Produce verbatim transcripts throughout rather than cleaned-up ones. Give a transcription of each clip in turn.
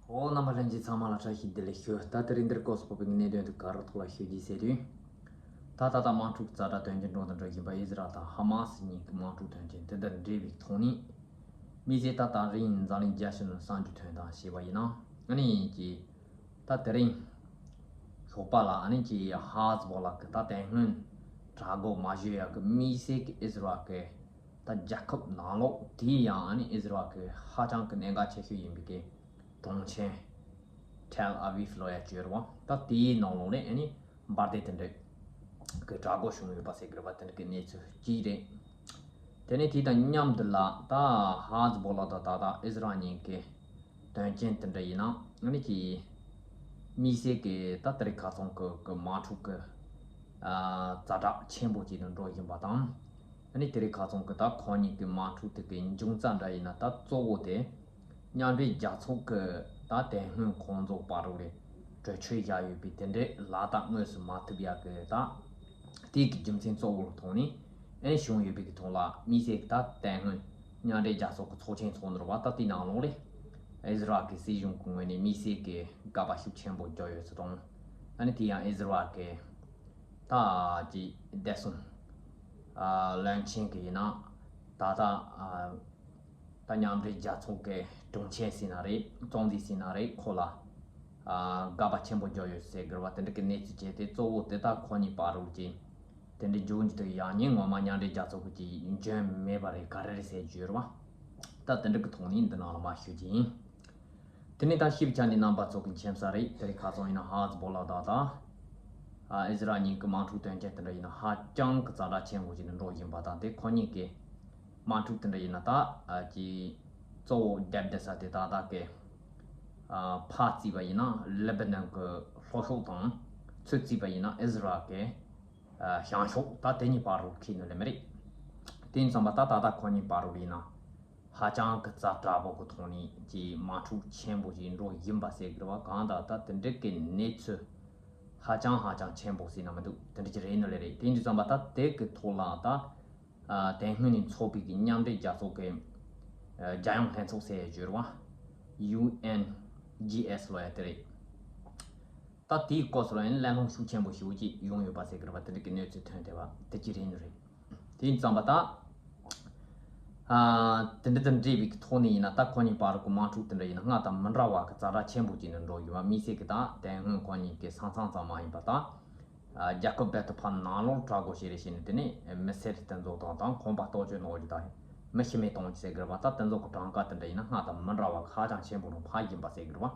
ཨོ། རྣམ་པ་ལྷན་རྒྱས་ཚང་མ་ལ་བཀྲ་ཤིས་བདེ་ལེགས་ཞུ། ད་དེ་རིང་འདིར་སྐོར་སུ་ཕོག་པའི་གནད་དོན་དུ་ག་རོ་ཐོག་ལ་ཞུ་རྒྱུ་ཟེར་དུས། ད་ད་ལྟ་དམག་འཁྲུག་ཛ་དྲག་དོན་རྐྱེན་འགྲོ་དང་འགྲོ་བཞིན་པ་ཨི་ཟི་རལ་དང་ཧ་མ་སི་གཉིས་ཀྱི་དམག་འཁྲུག་དོན་རྐྱེན་དེ་དང་འབྲེལ་བའི་ཐོག་ནས། དམིགས་བསལ་ད་དེ་རིང་འཛམ་གླིང་རྒྱལ་སྤྱི་ནང་གསར་འགྱུར་ཐོན་སྟངས་ཞེས་པ་ཡིན་ན། ཨ་ནི་ཀྱི། ད་དེ་རིང་ཞོགས་པ་ལ་ཨ་ནི་ཀྱི་ཧ་ཛི་བོ་ལ་གི་ད་དེ་སྔོན་དྲག་དགོས་མ་བཞོས་ཡག་གི་དམིགས་བསལ་གྱི་ཨི་ཟི་རལ་གྱི་ད་རྒྱལ་ཁབ་ནང་ལོགས་དེའི་ཡང་ཨ་ནི་ཨི་ཟི་རལ་གྱི་ཧ་ཅང་གི་གནད་འགག་ཆེ་ཤོས་ཡིན་པའི་གི་གྲོང་ཁྱེར་ཐེལ་ཨ་བིབ་ལོ་ཡ་བརྗོད་རེད་བ། ད་དེའི་ནང་ལོགས་ནས་ཨ་ནི་འབར་མདེལ་དེ་འདྲ་གི་དྲག་དགོས་བྱུང་ཡོད་པ་ཟེར་གི་རེད་བ། དེ་འདྲ་གི་གནས་ཚུལ་གཅིག་རེད། དེ་ནས་དེ་དང་མཉམ་དུ་ལ་ད་ཧ་ཛི་བོ་ལ་དང་ད་ད་ཨི་ཟི་རལ་གཉིས་ཀྱི་དོན་རྐྱེན་དེ་འདྲ་ཡིན་ན་ཨ་ནི་ཀྱི་དམིགས་བསལ་གྱི་ད་དེ་རིང་ཁ་སང་གི་གི་དམག་འཁྲུག་གི་ཛ་དྲག་ཆེན་པོ་ཅིག་ཏུ་འགྲོ་བཞིན་པ་དང་། ཨ་ནི་དེ་རིང་ཁ་སང་གི་ད་ཁོ་གཉིས་ཀྱི་དམག་འཁྲུག་དེ་གི་འབྱུང་རྩ་འདྲ་ཡིན་ན་ད་གཙོ་བོ་དེ་མཉམ་འབྲེལ་རྒྱལ་ཚོགས་ཀྱི་ད་དེ་སྔོན་ཁོང་ཚོ་བར་རུ་རེ་གྲོས་ཆོད་བཞག་ཡོད་པའི་དེ་འདྲའི་ལག་བསྟར་དངོས་སུ་མ་ཐུབ་ཡག་གི་ད་དེ་གི་རྒྱུ་མཚན་གཙོ་བོ་ལ་ཐོག་ནས་ཨ་ནི་བྱུང་ཡོད་པའི་གི་ཐོག་ལ། དམིགས་བསལ་གྱི་ད་དེ་སྔོན་མཉམ་འབྲེལ་རྒྱལ་ཚོགས་ཀྱི་ཚོགས་ཆེན་ཚོགས་འདུ་རེད་བ། ད་དེའི་ནང་ལོགས་ལ་ཨི་ཟི་རལ་གྱི་སྲིད་གཞུང་གི་ངོས་ནས་དམིགས་བསལ་གྱི་དགག་པ་ཤུགས་ཆེན་པོ་བརྒྱབ་ཡོད་ཚུལ་དང་། ཨ་ནི་དེ་ཡང་ཨི་ཟི་རལ་གྱི་ད་ཀྱི་བདེ་སྲུང་བློན་ཆེན་གྱི་ཡིན་ན་ད་ད་ད་མཉམ་འབྲེལ་རྒྱལ་ཚོགས་ཀྱི་དྲུང་ཆེ་ཟེར་ན་རེད། ཙོང་ཙེ་ཟེར་ན་རེད། ཁོ་ལ་དགག་པ་ཆེན་པོ་བརྒྱབ་ཡོད་ཟེར་གི་རེད་བ། དེ་འདྲ་གི་གནས་ཚུལ་བྱས་ཏེ་གཙོ་བོ་དེ་ད་ཁོ་གཉིས་བར་རུ་ཀྱི་དེ་འདྲའི་རྒྱུ་འབྱུང་དུ་ཡང་ཉིན་ངོ་མ་མཉམ་འབྲེལ་རྒྱལ་ཚོགས་ཀྱི་འཇོན་མེད་པ་རེད་ག་རེ་རེད་ཟེར་རྒྱུ་རེད་བ། ད་དེ་འདྲ་གི་ཐོག་ནས་འདི་ནང་ལ་མ་ཞུ་རྒྱུ་ཡིན། དེ་ནས་ད་ཞིབ་ཆ་ནས་རྣམ་པ་ཚོ་གི་མཁྱེན་གསལ་རེད། དེ་རིང་ཁ་སང་ཡིན་ན་ཧ་ཛི་བོ་ལ་དང་ད་ཨི་ཟི་རལ་གཉིས་ཀྱི་དམག་འཁྲུག་དོན་རྐྱེན་དེ་འདྲ་ཡིན་ན་ཧ་ཅང་གི་ཛ་དྲག་ཆེན་པོ་ཞིག་ཏུ་འགྲོ་བཞིན་པ་དང་། དེ་ཁོ་གཉིས་ཀྱི་དམག་འཁྲུག་དེ་འདྲ་ཡིན་ན་ད་ཀྱི་གཙོ་བོ་རྒྱབ་བསྡད་ས་དེ་ད་ད་ཀྱི་ཕར་བརྩིས་པ་ཡིན་ན་ལེ་བྷ་ནན་གྱི་ལྷོ་ཕྱོགས་དང་། ཚུར་བརྩིས་པ་ཡིན་ན་ཨི་ཟི་རལ་གྱི་བྱང་ཕྱོགས། ད་དེ་གཉིས་བར་རུ་འཁེལ་ནི་ལེ་མི་རེད། དེ་ཡིན་ཙང་པ་ད་ད་ད་ཁོ་གཉིས་བར་རུ་ཡིན་ན་ཧ་ཅང་གི་ཛ་དྲག་པོ་གི་ཐོག་ནས་ཀྱི་དམག་འཁྲུག་ཆེན་པོ་ཞིག་འགྲོ་བཞིན་པ་ཟེར་གི་རེད་བ། གང་ལྟར་ད་དེ་འདྲ་གི་གནས་ཚུལ་ཧ་ཅང་ཧ་ཅང་ཆེན་པོ་ཟེར་ན་མི་འདུག་དེ་འདྲ་ཅིག་རེད་ནི་ལེ་རེད། དེ་ཡིན་དུས་ཙམ་པ་ད་དེ་གི་ཐོག་ལ་ད་དེ་སྔོན་ནས་ཚོགས་པའི་གི་མཉམ་འབྲེལ་རྒྱལ་ཚོགས་ཀྱི་རྒྱལ་ཡོངས་ལྷན་ཚོགས་ཟེར་ཡ་བརྗོད་རེད་བ། ཡུ་ཨེན་ཇི་ཨེས་ལོ་ཡ་དེ་རེད། ད་དེའི་སྐོར་སུ་ལ་ཡང་གླེང་སློང་ཤུགས་ཆེན་པོ་ཞེ་པོ་ཅིག་ཡོང་ཡོད་པ་ཟེར་གི་རེད་བ། དེ་འདྲ་གི་གནས་ཚུལ་ཐོན་བསྡད་པ་དེ་ཅི་རེད་ནི་རེད། དེ་ཡིན་ཙང་པ་ད་ཨ་དེ་འདྲ་དང་འབྲེལ་བའི་ཐོག་ནས་ཡིན་ན་ད་ཁོ་གཉིས་བར་གྱི་དམག་འཁྲུག་དེ་འདྲ་ཡིན་ན་སྔར་དང་མི་འདྲ་བ་གི་ཛ་དྲག་ཆེན་པོ་ཅིག་ནས་འགྲོ་ཡོད་པ། དམིགས་བསལ་གི་ད་དེ་སྔོན་ཁོ་གཉིས་ཀྱི་ས་མཚམས་ཙམ་མ་ཡིན་པ་ད་ཨ་རྒྱལ་ཁབ་རྦད་དེ་ཕར་ནང་ལོགས་དྲག་དགོས་ཞེས་རེ་བྱས་ནས། དེ་ནས་མི་སེར་དེ་ཚོ་དང་དང་ཁང་པ་གཏོར་བཅོམ་གནང་རྒྱུ་དང་མི་ཤི་རྨས་གཏོང་རྒྱུ་ཟེར་གི་རེད་བ། ད་དེ་ཚོ་གི་གྲངས་ཀ་དེ་འདྲ་ཡིན་ན་སྔར་དང་མི་འདྲ་བ་ཧ་ཅང་ཆེན་པོ་རང་ཕར་ཡིན་པ་ཟེར་གི་རེད་བ།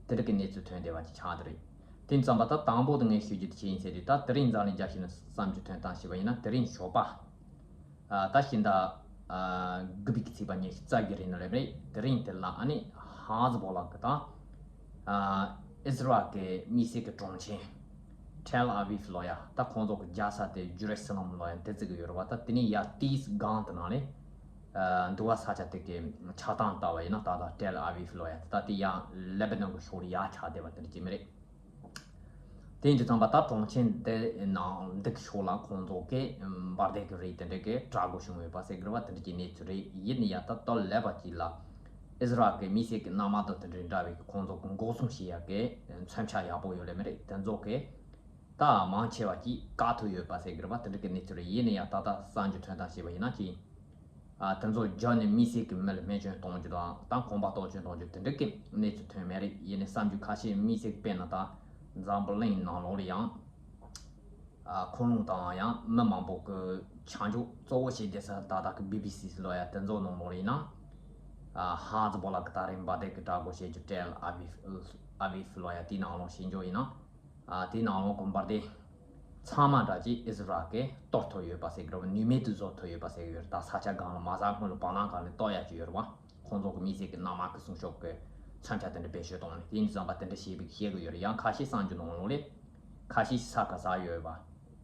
དེ་འདྲ་གི་གནས་ཚུལ་ཐོན་བསྡད་པ་ཅིག་ཆགས་བསྡད་རེད། དེ་ཙམ་པ་ད་དང་པོ་དེ་ངས་ཞུ་རྒྱུ་དེ་ཅི་ཡིན་ཟེར་དུས། ད་དེ་རིང་འཛམ་གླིང་རྒྱལ་སྤྱི་ནས་བསམ་རྒྱུ་ཐོན་སྟངས་ཞེས་པ་ཡིན་ན། དེ་རིང་ཞོགས་པ་ཨ་ད་ཕྱི་ཟླ་ཨ་དགུ་པའི་གི་ཚེས་པ་ཉི་ཤུ་རྩ་བརྒྱད་རེད་ནི་ལེ་རེད། དེ་རིང་དེ་ལ་ཨ་ནི་ཧ་ཛི་བོ་ལ་གི་ད་ཨ་ཨི་ཟི་རལ་གི་དམིགས་བསལ་གི་གྲོང་ཁྱེར་ཐེལ་ཨ་བིབ་ལོ་ཡ། ད་ཁོང་ཚོ་གི་རྒྱལ་ས་དེ་ཇུ་རེ་སི་ལམ་ལོ་ཡ་དེ་བརྩི་གི་ཡོད་རེད་བ། ད་དེ་ནས་ཡར་ཏིས་སྒང་དེ་ནང་ལས་ཨ་འདུ་བ་ས་ཆ་དེ་གི་ཆགས་སྟངས་ལྟ་བ་ཡིན་ན་ད་ད་ཐེལ་ཨ་བིབ་ལོ་ཡ་ད་དེ་ཡང་ལེ་བྷ་ནན་གི་ཕྱོགས་ལ་ཡར་ཆགས་བསྡད་པ་དེ་འདྲ་ཅིག་མི་རེད། དེ་ཡིན་དུས་ཙམ་པ་ད་གྲོང་ཁྱེར་འདི་ནང་འདི་གི་ཕྱོགས་ལ་ཁོང་ཚོ་གི་འབར་མདེལ་གི་རིགས་དེ་འདྲ་གི་དྲག་དགོས་བྱུང་ཡོད་པ་ཟེར་གི་རེད་བ། དེ་འདྲ་གི་གནས་ཚུལ་རེད། ཡིན་ན་ཡང་ད་ལྟ་ལས་པ་ཅིག་ལ་ཨི་ཟི་རལ་གི་དམིགས་བསལ་གི་གནམ་དམག་དང་དེ་འདྲའི་འདྲ་བའི་གི་ཁོང་ཚོ་གི་འགོག་སྲུང་བྱེད་ཡག་གི་མཚོན་ཆ་ཡག་པོ་ཡོད་ལེ་མི་རེད། དེ་ཚོ་གི་ད་མང་ཆེ་བ་ཅིག་བཀག་ཐུབ་ཡོད་པ་ཟེར་གི་རེད་བ། དེ་འདྲ་གི་གནས་ཚུལ་རེད། ཡིན་ན་ཡང་ད་ལྟ་གསར་འགྱུར་ཐོན་སྟངས་བྱས་པ་ཡིན་ན་ཅིག་ཨ་དེ་ཚོ་རྒྱབ་ནས་དམིགས་བསལ་གྱི་མི་ལ་རྨས་སྐྱོན་གཏོང་རྒྱུ་དང་དང་ཁང་པ་གཏོར་སྐྱོན་གཏོང་རྒྱུ་དེ་འདྲ་གི་གནས་ཚུལ་ཐོན་མེད་རེད། ཡིན་ནའི་གསར་འགྱུར་ཁ་ཤས་དམིགས་བསལ་དཔེར་ན་ད་འཛམ་བུ་གླིང་ནང་ལོགས་ལ་ཡང་ཨ་ཁོ་རང་དང་ཡང་མི་མང་པོ་གི་ཆ་འཇོག་གཙོ་བོ་བྱས་བསྡད་ས་ད་ལྟ་གི་བི་བི་སི་ལོ་ཡ་དེ་ཚོ་ནང་ལོགས་ལ་ཡིན་ན། ཨ་ཧ་ཛི་བོ་ལ་གི་ད་རེས་འབར་མདེལ་གི་དྲག་དགོས་བྱེད་རྒྱུ་ཐེལ་ཨ་བིབ་ཨ་བིབ་ལོ་ཡ་དེའི་ནང་ལོགས་བྱེད་རྒྱུ་ཡིན་ན། ཨ་དེའི་ནང་ལོགས་ཀྱི་འབར་མདེལ་ཚང་མ་འདྲ་ཅིག་ཨི་ཟི་རལ་གྱིས་གཏོར་ཐུབ་ཡོད་པ་ཟེར་གི་རེད་བ། ནུས་མེད་དུ་བཟོ་ཐུབ་ཡོད་པ་ཟེར་གི་ཡོད་རེད། ད་ས་ཆ་སྒང་ལ་མ་ཟ་སྔོན་ལ་བར་སྣང་སྒང་ལ་གཏོར་ཡ་ཅིག་ཡོད་རེད་བ། ཁོང་ཚོ་གི་དམིགས་བསལ་གྱི་གནམ་དམག་གི་སྲུང་སྐྱོབ་ཀྱི་མཚོན་ཆ་དེ་འདྲ་བེད་སྤྱོད་གཏོང་ནས་དེ་ཡིན་དུས་ཙམ་པ་དེ་འདྲ་བྱས་པའི་བཤད་གི་ཡོད་རེད། ཡང་ཁ་ཤས་གསར་འགྱུར་ནང་ལོགས་ལས་ཁ་ཤས་ས་ཁ་ཟ་ཡོད་པ།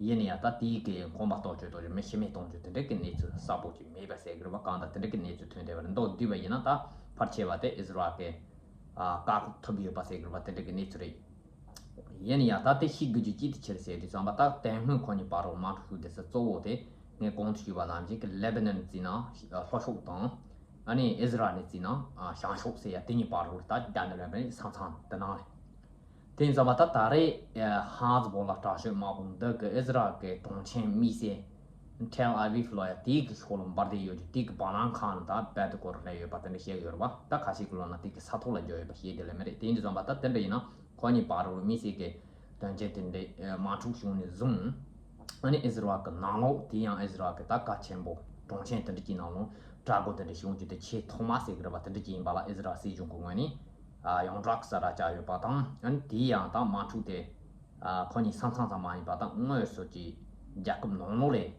ཡིན་ན་ཡང་ད་དེའི་གི་ཁང་པ་གཏོར་སྐྱོན་གཏོང་རྒྱུ་མི་ཤི་རྨས་གཏོང་རྒྱུ་དེ་འདྲ་གི་གནས་ཚུལ་གསལ་པོ་ཅིག་མེད་པ་ཟེར་གི་རེད་བ། གང་ལྟར་དེ་འདྲ་གི་གནས་ཚུལ་ཐོན་བསྡད་པ་རེད། མདོར་བསྡུས་པ་ཡིན་ན་ད་ཕལ་ཆེ་བ་དེ་ཨི་ཟི་རལ་གྱིས་ཨ་བཀག་ཐུབ་ཡོད་པ་ཟེར་གི་རེད་བ། དེ་འདྲ་གི་གནས་ཚུལ་རེད། ཡིན་ན་ཡང་ད་དེ་ཤེས་དགོས་རྒྱུ་ཅི་ཐུབ་ཆེ་རེད་ཟེར་དུས་ཙམ་པ། ད་དེ་སྔོན་ཁོ་གཉིས་བར་རུ་དམག་འཁྲུག་ཤུགས་ལྡན་ས་གཙོ་བོ་དེ་ངས་གོང་དུ་ཞུས་པ་ནང་བཞིན་གྱི་ལེ་བྷ་ནན་བརྩིས་ན་ལྷོ་ཕྱོགས་དང་ ཨ་ནི་ཨི་ཟི་རལ་ནས་བརྩིས་ན་བྱང་ཕྱོགས་ཟེར་ཡ་དེ་གཉིས་བར་རུ་ད་རྒྱ་ནག་ལ་ས་མཚམས་དེ་ནང་ལས། དེ་ཡིན་ཙང་མ་ད་ད་རེས་ཧ་ཛི་བོ་ལ་དྲག་ཤོས་དམག་དཔུང་འདི་གི་ཨི་ཟི་རལ་གི་གྲོང་ཁྱེར་དམིགས་བསལ་ཐེལ་ཨ་བིབ་ལོ་ཡ་དེའི་གི་ཕྱོགས་ལ་འབར་བསྡད་ཡོད་རྒྱུ་དེའི་གི་བར་སྣང་ཁག་ནས་ད་རྦད་དེ་སྐོར་རེ་ཡོད་པ་དེ་འདྲ་བཤད་གི་ཡོད་རེད་པ། ད་ཁ་ཤས་ཀྱི་ལོ་ན་དེའི་གི་ས་ཐོག་ལ་འབྱོར་ཡོད་པ་ཤེས་དེ་ལས་མི་རེད། དེ་ཡིན་དུས་ཙམ་པ་ད་དེ་འདྲ་ཡིན་ན་ཁོ་གཉིས་བར་རུ་དམིགས་བསལ་གི་དོན་རྐྱེན་དེ་འདྲའི་དམག་འཁྲུག་བྱུང་ནས་བཟུང་ཨ་ནི་ཨི་ཟི་རལ་གི་ནང་ལོགས་དེ་ཡང་ཨི་ཟི་རལ་གི་ད་གལ་ཆེན་པོ་གྲོང་ཁྱེར་དེ་འདྲ་གྱི་ནང་ལོགས་དྲག་རྒོལ་དེ་འདྲ་བྱུང་རྒྱུ་དེ་ཆེས་ཐོག་མ་ཟེར་གི་རེད་པ། དེ་འདྲ་གྱི་ཡིན་པ་ལ་ཨི་ཟི་རལ་སྲིད་གཞུང་གི་ངོས་ནས་ཨ་ཡོངས་གྲགས་གསལ་བསྒྲགས་བྱས་ཡོད་པ་དང་། ཨ་ནི་དེའི་ཡང་ད་དམག་འཁྲུག་དེ་ཨ་ཁོ་གཉིས་ས་མཚམས་ཙམ་མ་ཡིན་པ་དང་དངོས་སུ་ཀྱི་རྒྱལ་ཁབ་ནང་ལོགས་ལས་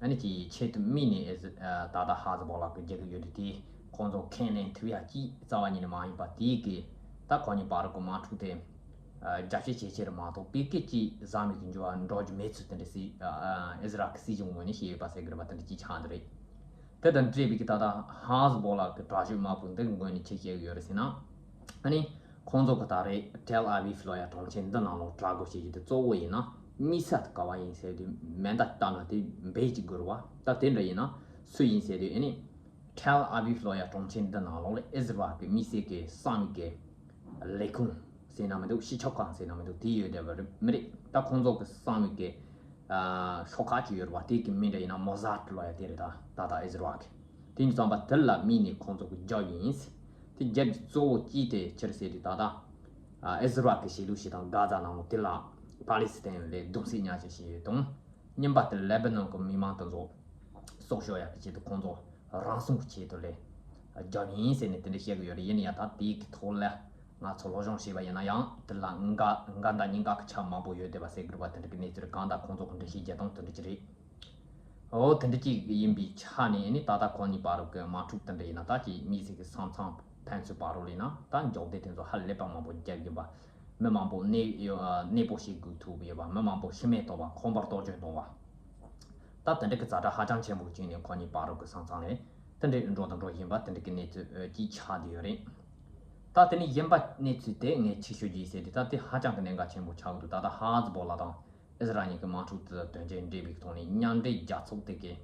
ཨ་ནི་ཀྱི་ཆེད་དུ་དམིགས་ནས་ཨེ་ཟི་ཨ་ད་ལྟ་ཧ་ཛི་བོ་ལ་གི་རྒྱལ་ཁབ་ཡོད་དུས་དེ་ཁོང་ཚོ་ཁས་ལེན་ཐུབ་ཡ་ཅིག་རྩ་བ་ཉིད་ནས་མ་ཡིན་པ། དེའི་གི་ད་ཁོ་གཉིས་བར་གི་དམག་འཁྲུག་དེ་ཨ་རྒྱ་སྐྱེད་བྱེད་ཆེད་མ་གཏོགས་པའི་སྐད་ཅིག་བཟང་མི་གི་འགྱུར་བ་འགྲོ་རྒྱུ་མེད་ཚུལ་དེ་འདྲ་སྲིད་ཨ་ཨ་ཨི་ཟི་རལ་གི་སྲིད་གཞུང་ངོས་ནས་བཤད་ཡོད་པ་ཟེར་གི་རེད་པ། དེ་འདྲ་ཅིག་ཆགས་འདི་རེད། དེ་དང་འབྲེལ་བའི་གི་ད་ལྟ་ཧ་ཛི་བོ་ལ་གི་དྲག་ཤོས་དམག་དཔུང་འདི་གི་ངོས་ནས་ཆེད་བཤད་གི་ཡོད་རེད་ཟེར་ན། ཨ་ནི་ཁོང་ཚོ་གི་ད་རེས་ཏེལ་ཨ་བིབ་ལོ་ཡ་གྲོང་ཁྱེར་འདི་ནང་ལོགས་དྲག་རྒོལ་བྱེད་རྒྱུ་དེ་གཙོ་བོ་ཡིན་ན་དམིགས་ས་དེ་ག་བ་ཡིན་ཟེར་དུས་མེ་མདའ་བཏང་ན་དེ་འབེད་ཅིག་དགོས་རེད་བ། ད་དེ་འདྲ་ཡིན་ན་སུ་ཡིན་ཟེར་དུས་ཨ་ནི་ཏེལ་ཨ་བིབ་ལོ་ཡ་གྲོང་ཁྱེར་འདི་ནང་ལོགས་ལ་ཨི་ཟི་རལ་གི་དམིགས་བསལ་གི་གསང་བའི་གི་ལས་ཁུངས་ཟེར་ན་མི་འདུག་སྤྱི་ཁྱབ་ཁང་ཟེར་ན་མི་འདུག་དེ་ཡོད་བསྡད་པ་རེད་མི་རེད། ད་ཁོང་ཚོ་གི་གསང་བའི་གི་ཨ་ཤོག་ཁག་ཅིག་ཡོད་རེད་བ། དེ་གི་མིང་འདྲ་ཡིན་ན་མོ་ཟཱད་ལོ་ཡ་དེ་རེད། ད་ད་ལྟ་ཨི་ཟི་རལ་གི་དེ་ཡིན་ཙང་པ་དེ་ལ་དམིགས་ནས་ཁོང་ཚོ་གི་རྒྱབ་ཡིན། དེ་རྒྱབ་ཀྱི་གཙོ་བོ་གཅིག་དེ་ཕྱིར་ཟེར་དུས་ད་ལྟ་ཨ་ཨི་ཟི་རལ་གི་གཞིས་ལུས་ཤིག་དང་གྷ་ཛ་ནང་ལོགས་དེ་ལ་པ་ལི་སི་ཐན་ལས་གདུང་སེམས་མཉམ་སྐྱེད་བྱས་ཡོད་དང་། གཉིས་པ་དེ་ལེ་བྷ་ནོན་གི་མི་མང་དེ་ཚོ་སྲོག་ཤོར་ཡག་གི་ཆེད་དུ་ཁོང་ཚོ་རང་སྲུང་གི་ཆེད་དུ་ལས་རྒྱབ་ཡིན་ཟེར་ནས་དེ་འདྲ་བཤད་གི་ཡོད་རེད། ཡིན་ན་ཡང་ད་དེའི་གི་ཐོག་ལ་ང་ཚོ་སློབ་སྦྱོང་བྱས་པ་ཡིན་ན་ཡང་དེ་ལ་འགའ་འགའ་འདྲ་ཉིན་འགའ་གི་ཆ་མང་པོ་ཡོད་བསྡད་པ་ཟེར་གི་རེད་པ། དེ་འདྲ་གི་གནས་ཚུལ་གང་ལྟར་ཁོང་ཚོ་གི་འགྲེལ་བཤད་རྒྱག་སྟངས་དེ་འདྲ་ཅིག་རེད། འོ་དེ་འདྲ་ཅིག་ཡིན་པའི་ཆ་ནས་ནི་ད་ལྟ་ཁོང་གཉིས་བར་གི་དམག་འཁྲུག་དེ་འདྲ་ཡིན་ན་ད་ཅིག་དམིགས་བསལ་གི་ས་མཚམས་ཕན་ཚུན་བར་རོ་ལས་ན་ད་འཇོག་བདེ་དེ་ཚོ་ཧ་ལས་པ་མང་པོ་རྒྱབ་ཡིན་པ། མི་མང་པོ་གནས་ཡོད་གནས་སྤོ་བྱེད་དགོས་ཐུག་ཡོད་པ། མི་མང་པོ་ཤི་རྨས་བཏང་བ། ཁང་པ་གཏོར་སྐྱོན་བཏང་བ། ད་དེ་འདྲ་གི་ཛ་དྲག་ཧ་ཅང་ཆེན་པོ་བྱུང་ནས་ཁོང་གཉིས་བར་རོ་གི་ས་མཚམས་ལས་དེ་འདྲ་འགྲོ་དང་འགྲོ་བཞིན་པ་དེ་འདྲ་གི་གནས་ཚུལ་ཅིག་ཆགས་བསྡད་ཡོད་རེད། ད་དེ་ནས་གཞན་པ་གནས་ཚུལ་དེ་ངས་ཅིག་ཤོད་རྒྱུ་ཡིན་ཟེར་དུས་ད་དེ་ཧ་ཅང་གི་གནད་འགག་ཆེན་པོ་ཆགས་འདུག་ད་ལྟ་ཧ་ཛི་བོ་ལ་དང་ཨི་ཟི་རལ་གཉིས་ཀྱི་དམག་འཁྲུག་དེ་དོན་རྐྱེན་འབྲེལ་བའི་ཐོག་ནས་མཉམ་འབྲེལ་རྒྱལ་ཚོགས་དེ་གའི་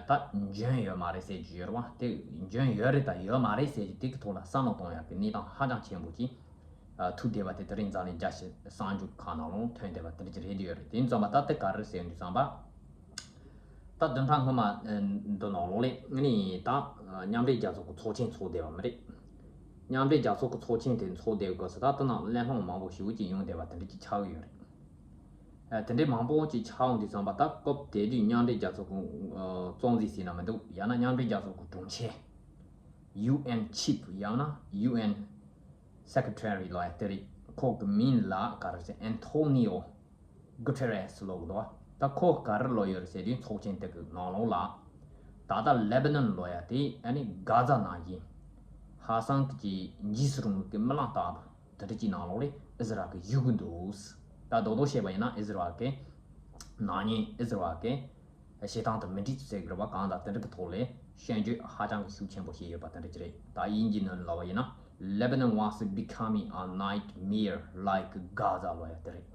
ད་འཇོན་ཡོད་མ་རེད་ཟེར་རྒྱུ་ཡོད་རེད་བ། དེ་འཇོན་ཡོད་རེད་དང་ཡོད་མ་རེད་ཟེར་རྒྱུ་དེ་གི་ཐོག་ལ་བསམ་བློ་གཏོང་ཡག་གི་གནས་སྟངས་ཧ་ཅང་ཆེན་པོ་ཅིག་ཐུག་བསྡད་པ་དེ་དེ་རིང་འཛམ་གླིང་རྒྱལ་སྤྱི་གསར་འགྱུར་ཁག་ནང་ལ་ཐོན་བསྡད་པ་དེ་འདྲ་ཅིག་རེད་དེ་ཡོད་རེད། དེ་ཡིན་ཙང་མ་ད་དེ་ག་རེ་ཟེར་ཡོང་དུས་ཙམ་པ། ད་བདུན་ཕྲག་སྔོན་མ་འདི་ནང་ལོགས་ལས་ནི་ད་མཉམ་འབྲེལ་རྒྱལ་ཚོགས་ཀྱི་ཚོགས་ཆེན་ཚོགས་བསྡད་པ་མ་རེད། མཉམ་འབྲེལ་རྒྱལ་ཚོགས་ཀྱི་ཚོགས་ཆེན་དེ་ཚོགས་བསྡད་དགོས་ས་ད་དེ་ནང་གླེང་སློང་མང་པོ་ཞེ་པོ་ཅིག་ཡོང་བསྡད་པ་དེ་འདྲ་ཅིག་ཆགས་ཀྱི་ཡོད་རེད། དེ་འདྲའི་མང་པོ་ཅིག་ཆགས་ཡོང་དུས་ཙམ་པ་ད་སྐབས་དེ་དུས་མཉམ་འབྲེལ་རྒྱལ་ཚོགས་ཀྱི་གཙོ་འཛིན་ཟེར་ན་མི་འདུག་ཡང་ན་མཉམ་འབྲེལ་རྒྱལ་ཚོགས་ཀྱི་དྲུང་ཆེ། ཡུ་ཨེན་ཆིབ་ཡང་ན་ཡུ་ཨེན་སེ་ཀེ་ཊ་རི་ལོ་ཡ་དེ་རེད། ཁོ་གི་མིང་ལ་ག་རེ་ཟེར་ཨན་ཐོ་ནི་ཡོ་གུ་ཐེ་རེ་སི་ལབ་ཀྱི་འདུག་ད་ཁོ་ག་རེ་ལབ་ཡོད་རེད་ཟེར་དུས་ཚོགས་ཆེན་དེ་གི་ནང་ལོགས་ལ་ད་ལྟ་ལེ་བྷ་ནོན་ལབ་ཡ་དེ་ཨ་ནི་གྷ་ཛ་ནང་བཞིན་ཧ་སང་གི་འཇིགས་སུ་རུང་བའི་རྨི་ལམ་ལྟ་བུ་དེ་འདྲ་ཅིག་ནང་ལོགས་ལ་ཨི་ཟི་རལ་གི་བཞུགས་ཀྱི་འདུག་ད་རྡོག་རྡོག་བཤད་པ་ཡིན་ན་ཨི་ཟི་རལ་གི་ནག་ཉེས་ཨི་ཟི་རལ་གི་བྱེད་སྟངས་དང་མི་འགྲིག་ཚུལ་ཟེར་གི་རེད་བ། གང་ལྟར་དེ་འདྲ་གི་ཐོག་ལ་སྐྱོན་བརྗོད་ཧ་ཅང་གི་ཤུགས་ཆེན་པོ་བྱས་ཡོད་པ་དེ་འདྲ་ཅིག་རེད། ད་དབྱིན་ཇི་ནང་ལབ་པ་ཡིན་ན། Lebanon was becoming a nightmare like Gaza ལབ་ཡ་དེ་རེད།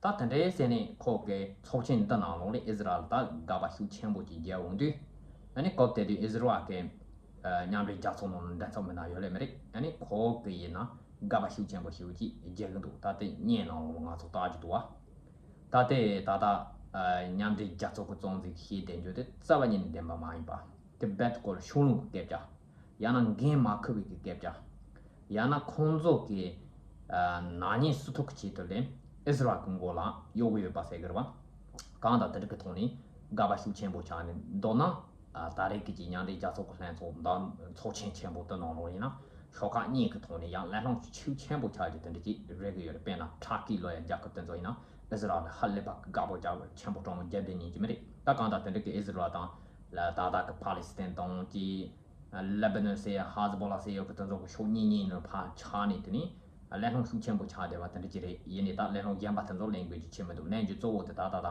ད་དེ་འདྲའི་ཟེར་ནས་ཁོ་གི་ཚོགས་ཆེན་འདི་ནང་ལོགས་ལ་ཨི་ཟི་རལ་ད་དགག་པ་ཤུགས་ཆེན་པོ་ཅིག་རྒྱག་འོང་དུས། ཨ་ནི་སྐབས་དེ་དུས་ཨི་ཟི་རལ་གི་མཉམ་འབྲེལ་རྒྱལ་ཚོགས་ནང་ལ་མགྲིན་ཚབ་མི་སྣ་ཡོད་ལེ་མི་རེད། ཨ་ནི་ཁོ་གི་ཡིན་ན་དགག་པ་ཤུགས་ཆེན་པོ་ཞེ་པོ་ཅིག་རྒྱག་གི་འདུག་ད་དེ་བརྙན་ནང་ལོགས་ལ་ང་ཚོ་ལྟ་རྒྱུ་འདུག་བ། ད་དེ་ད་ལྟ་མཉམ་འབྲེལ་རྒྱལ་ཚོགས་ཀྱི་གཙོ་འཛིན་གྱིས་བཤད་བསྡད་རྒྱུ་དེ་རྩ་བ་ཉིད་ནས་བདེན་པ་མ་ཡིན་པ། དེ་རྦད་དེ་ཁོ་ལ་ཕྱོགས་ལྷུང་གི་སྐད་ཆ། ཡང་ན་འགན་མ་འཁུར་བའི་གི་སྐད་ཆ། ཡང་ན་ཁོང་ཚོ་གི་ཨ་ནག་ཉེས་སུ་ཐུག་གི་ཆེད་དུ་ལས་ཨི་ཟི་རལ་གི་མགོ་ལ་གཡོག་གི་ཡོད་པ་ཟེར་གི་རེད་བ། གང་ལྟར་དེ་འདྲ་གི་ཐོག་ནས་དགག་པ་ཤུགས་ཆེན་པོ་ཆགས་ནས་མདོར་ན་ཨ་ད་རེས་ཀྱི་ཀྱི་མཉམ་འབྲེལ་རྒྱལ་ཚོགས་ཀྱི་ལྷན་ཚོགས་འདི་ཚོགས་ཆེན་ཆེན་པོ་དེ་ནང་ལོགས་ཡིན་ན་ཤོག་ཁག་གཉིས་ཀྱི་ཐོག་ནས་ཡང་གླེང་སློང་ཤུགས་ཆེན་པོ་ཆགས་རྒྱུ་དེ་འདྲ་ཅིག་རེད་གི་ཡོད་རེད། དཔེར་ན་ཊར་ཀི་ལབ་ཡ་རྒྱལ་ཁབ་དེ་ཚོ་ཡིན་ན་ཨི་ཟི་རལ་ལ་ཧ་ལས་པ་དགག་པ་རྒྱག་ཆེན་པོ་སྤྲང་པོ་རྒྱབ་བསྡད་ཉན་གི་མི་རེད། ད་གང་ལྟར་དེ་འདྲ་གི་ཨི་ཟི་རལ་དང་ལ་ད་ལྟ་གི་ཕ་ལི་སི་ཐན་དང་ཀྱི། ལེ་བྷ་ནོན་ཟེར་ཡ་ཧ་ཛི་བོ་ལ་ཟེར་ཡོད་གི་དེ་ཚོ་གི་ཕྱོགས་གཉིས་གཉིས་ནས་ཕར་ཆགས་ནས་དེ་ནས་གླེང་སློང་ཤུགས་ཆེན་པོ་ཆགས་བསྡད་པ་དེ་འདྲ་ཅིག་རེད། ཡིན་ནའི་ད་གླེང་སློང་གཞན་པ་དེ་ཚོ་གླེང་དགོས་རྒྱུ་ཆེ་མི་འདུག་གླེང་རྒྱུ་གཙོ་བོ་དེ་ད་ད་ད་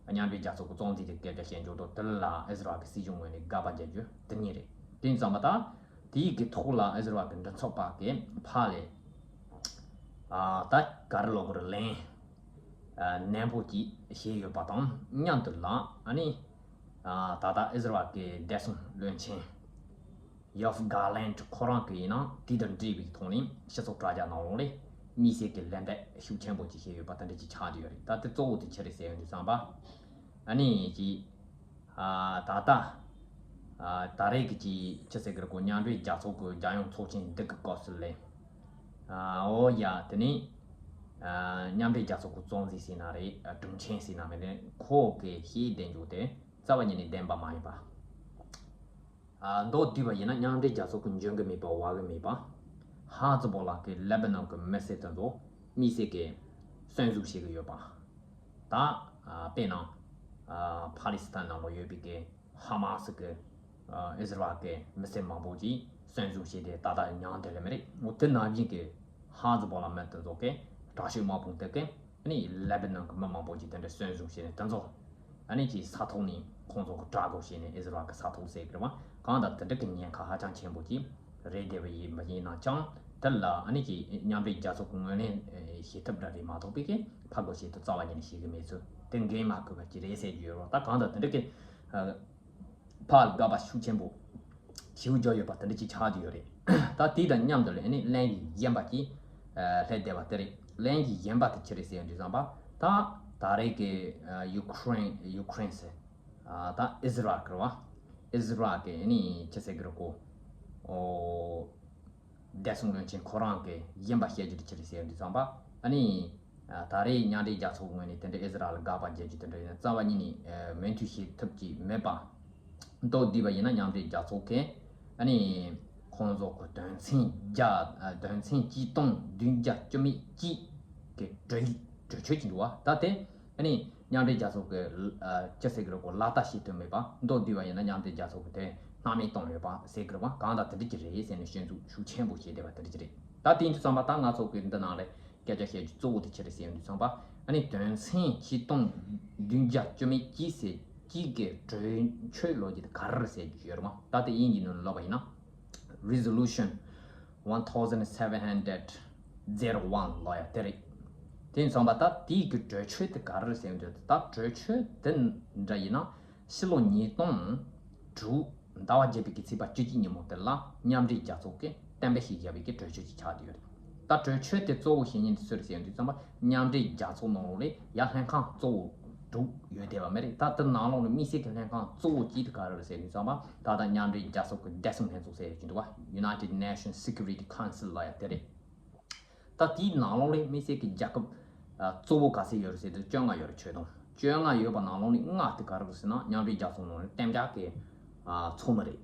མཉམ་འབྲེལ་རྒྱལ་ཚོགས་ཀྱི་གཙོ་འཛིན་དེ་སྐད་ཆ་བཤད་འཇོག་དོ་དེ་ལ་ཨི་ཟི་རལ་གྱི་སྲིད་གཞུང་ངོས་ནས་དགག་པ་རྒྱག་རྒྱུ་དེ་གཉིས་རེད། དེ་ཡིན་ཙང་མ་ད་དེའི་གི་ཐོག་ལ་ཨི་ཟི་རལ་གྱི་མགྲིན་ཚབ་པ་གི་ཕར་ལས་ཨ་ད་ག་རེ་ལབ་དགོས་རེད། ལན་ཨ་ནན་པོ་ཅིག་བྱས་ཡོད་པ་དང་མཉམ་དུ་ལ་ཨ་ནི། ཨ་ད་ལྟ་ཨི་ཟི་རལ་གྱི་བདེ་སྲུང་བློན་ཆེན་ ཡོབ་གྷ་ལན་ཁོ་རང་གི་ཡིན་ན་དེ་དང་འབྲེལ་བའི་ཐོག་ནས་སྤྱི་ཚོགས་དྲ་རྒྱ་ནང་ལོགས་ལས་དམིགས་བསལ་གྱི་ལན་འདེབས་ཤུགས་ཆེན་པོ་ཅིག་བྱས་ཡོད་པ་དེ་འདྲ་ཅིག་ཆགས་བསྡད་ཡོད་རེད། ད་དེ་གཙོ་བོ་དེ་ཆི་རེད་ཟེར་ཡོང་དུས་ཙམ་པ། ཨ་ནི་ཅིག་ཨ་ད་ལྟ་ཨ་ད་རེས་ཀྱི་ཅིག་ཅི་ཟེར་གི་རེད་གོ། མཉམ་འབྲེལ་རྒྱལ་ཚོགས་ཀྱི་རྒྱལ་ཡོངས་ཚོགས་ཆེན་འདི་གི་སྐབས་སུ་ལས། ཨ་འོ་ཡ། དེ་ནི་ཨ་མཉམ་འབྲེལ་རྒྱལ་ཚོགས་ཀྱི་གཙོ་འཛིན་ཟེར་ན་རེད། ཨ་དྲུང་ཆེ་ཟེར་ན་མེད་ནས་ཁོ་གི་ཞེས་བསྡད་འཇུག་དེ་རྩ་བ་ཉིད་ནས་བདེན་པ་མ་ཡིན་པ། ཨ་མདོར་བསྡུས་པ་ཡིན་ན་མཉམ་འབྲེལ་རྒྱལ་ཚོགས་ཀྱི་འཇོན་གི་མེད་པ་བ་གི་མེད་པ། ཧ་ཛི་བོ་ལ་གི་ལེ་བྷ་ནོན་གི་མི་སེར་དེ་ཚོ་དམིགས་བསལ་གི་བཙོན་འཇུག་བྱེད་གི་ཡོད་པ། ད་ཨ་དཔེར་ན་ཨ་ཕ་ལི་སི་ཐན་ནང་ལ་ཡོད་པའི་གི་ཧ་མ་སི་གི་ཨ་ཨི་ཟི་རལ་གི་མི་སེར་མང་པོ་ཅིག་བཙོན་འཇུག་བྱས་ཏེ་ད་ལྟ་མྱངས་བསྡད་ལེ་མི་རེད། འོ་དེ་ནང་བཞིན་གི་ཧ་ཛི་བོ་ལ་མི་དེ་ཚོ་གི་དྲག་ཤོས་དམག་དཔུང་དེ་གི་ཨ་ནི་ལེ་བྷ་ནོན་གི་མི་མང་པོ་ཅིག་དེ་འདྲ་བཙོན་བཟུང་བྱས་ནས་དེ་ཚོ་ཨ་ནི་ཅིག་ས་ཐོག་ནས་ཁོང་ཚོ་གི་དྲག་རྒོལ་བྱས་ནས་ཨི་ཟི་རལ་གི་ས་ཐོག་ཟེར་གི་རེད་བ། གང་ལྟར་དེ་འདྲ་གི་ཉེན་ཁ་ཧ་ཅང་ཆེན་པོ་ཅིག་རེད་བསྡད་པ་ཡིན་པ་ཡིན་ན་ཅང་དེ་ལ་ཨ་ནི་ཅིག་མཉམ་འབྲེལ་རྒྱལ་ཚོགས་ཀྱི་ངོས་ལེན་བྱེད་ཐབས་འདྲ་རེད་མ་གཏོགས་པའི་གི་ཕར་རྒོལ་བྱེད་ཐུབ་རྩ་བ་ཉིད་ནས་ཤེས་གི་མེད་ཚུལ་དེ་འགན་མ་འཁུར་བ་ཅིག་རེད་ཟེར་རྒྱུ་ཡོད་རེད། ད་གང་ལྟར་དེ་འདྲ་གི་ཕར་དགག་པ་ཤུགས་ཆེན་པོ་བྱེད་འཇོག་ཡོད་པ་དེ་འདྲ་ཅིག་ཆགས་བསྡད་ཡོད་རེད། ད་དེ་དང་མཉམ་དུ་ལ་ཨ་ནི་གླེང་གཞི་གཞན་པ་ཅིག་སླེབས་བསྡད་པ་དེ་རེད། གླེང་གཞི་གཞན་པ་དེ་ཅི་རེད་ཟེར་ཡོང་དུས་ཙམ་པ། ད་ད་རེས་ཀྱི་ཡུ་ཁུ་རེན་ཡུ་ཁུ་རེན་ཟེར་ད་ཨི་ཟི་རལ་གི་རེད་བ། ཨི་ཟི་རལ་གི་ཨ་ནི་ཅི་ཟེར་གི་རེད་གོ། ཨོ། བདེ་སྲུང་བློན་ཆེན་ཁོ་རང་གིས་གཞན་པ་བཤད་རྒྱུ་དེ་ཅི་རེད་ཟེར་ཡོང་དུས་ཙམ་པ། ཨ་ནི་ད་རེས་མཉམ་འབྲེལ་རྒྱལ་ཚོགས་ངོས་ནས་དེ་འདྲ་ཨི་ཟི་རལ་ལ་དགག་པ་བརྒྱབ་རྒྱུ་དེ་འདྲ་ཡིན་ན་རྩ་བ་ཉིད་ནས་མོས་མཐུན་བྱེད་ཐུབ་ཀྱི་མེད་པ། མདོར་བསྡུས་པ་ཡིན་ན་མཉམ་འབྲེལ་རྒྱལ་ཚོགས་ཀྱིས་ཨ་ནི་ཁོང་ཚོ་གི་དོན་ཚན་བརྒྱ་དོན་ཚན་གཅིག་སྟོང་བདུན་བརྒྱ་བཅུ་མེད་གཅིག་གི་གྲོས་གྲོས་ཆོད་ཅིག་འདུག་བ། ད་དེ་ཨ་ནི་མཉམ་འབྲེལ་རྒྱལ་ཚོགས་ཀྱི་ཅི་ཟེར་གི་རེད་གོ། ལག་བསྟར་བྱེད་ཐུབ་མེད་པ། མདོར་བསྡུས་པ་ཡིན་ན་མཉམ་འབྲེལ་རྒྱལ་ཚོགས་ཀྱི་དེ་སྣང་མེད་བཏང་ཡོད་པ་ཟེར་གི་རེད་བ། གང་ལྟར་དེ་འདྲ་ཅིག་རེད་ཟེར་ནས་སྐྱོན་འཛུགས་ཤུགས་ཆེན་པོ་བྱས་བསྡད་པ་དེ་འདྲ་ཅིག་རེད། ད་དེ་ཡིན་དུས་ཙམ་པ་ད་ང་ཚོ་གི་འདི་ནང་ལ་སྐད་ཆ་བཤད་རྒྱུ་གཙོ་བོ་དེ་ཅི་རེད་ཟེར་ཡོང་དུས་ཙམ་པ། ཨ་ནི་དོན་ཚན་ཆིག་སྟོང་བདུན་བརྒྱ་བཅུ་མེད་གཅིག་ཟེར་གཅིག་གི་གྲོས་ཆོད་ལོ་རྒྱུས་དེ་ག་རེ་རེད་ཟེར་རྒྱུ་ཡོད་རེད་མ། ད་དེ་དབྱིན་ཇིའི་ནང་ལ་ལབ་པ་ཡིན་ན། Resolution one thousand seven hundred zero one ལབ་ཡ་དེ་རེད། དེ་ཡིན་ཙམ་པ་ད་དེའི་གི་གྲོས་ཆོད་དེ་ག་རེ་རེད་ཟེར་ཡོང་དུས་ད་གྲོས་ཆོད་དེ་འདྲ་ཡིན་ན། ཕྱི་ལོ་ཉིས་སྟོང་དྲུག་ཟླ་བ་བརྒྱད་པའི་གི་ཚེས་པ་བཅུ་གཅིག་ཉིན་མོ་དེ་ལ་མཉམ་འབྲེལ་རྒྱལ་ཚོགས་ཀྱིས་གཏན་འབེབས་ཤིག་བཞག་པའི་གི་གྲོས་ཆོད་ཅིག་ཆགས་བསྡད་ཡོད་རེད། ད་གྲོས་ཆོད་དེ་གཙོ་བོ་བྱེད་མཁན་དེ་སུ་རེད་ཟེར་ཡོང་དུས་ཙམ་པ། མཉམ་འབྲེལ་རྒྱལ་ཚོགས་ནང་ལོགས་ལ་ཡ་ལྷན་ཁང་གཙོ་བོ་དྲུག་ཡོད་བསྡད་པ་མ་རེད། ད་དེ་ནང་ལོགས་ལ་དམིགས་བསལ་གྱི་ལྷན་ཁང་གཙོ་བོ་གཅིག་དེ་ག་རེ་རེད་ཟེར་ཡོང་དུས་ཙམ་པ། ད་ལྟ་མཉམ་འབྲེལ་རྒྱལ་ཚོགས་ཀྱི་བདེ་སྲུང་ལྷན་ཚོགས་ཟེར་ཡོད་ཀྱི་འདུག་བ། United Nations Security Council ལབ་ཡ་དེ་རེད། ད་དེའི་ནང་ལོགས་ལ་དམིགས་བསལ་གྱི་རྒྱལ་ཁབ་ཨ་གཙོ་བོ་ག་ཚད་ཡོད་རེད་ཟེར་དུས་བཅོ་ལྔ་ཡོད་རེད། ཆོད་དང་བཅོ་ལྔ་ཡོད་པ་ནང་ལོགས་ནས་ལྔ་དེ་ག་རེ་རེད་ཟེར་ན་མཉམ་འབྲེལ་རྒྱལ་ཚོགས་ནང་ལ་གཏན་འཇགས་ཀྱི་ཨ་ཚོགས་མི་རེད།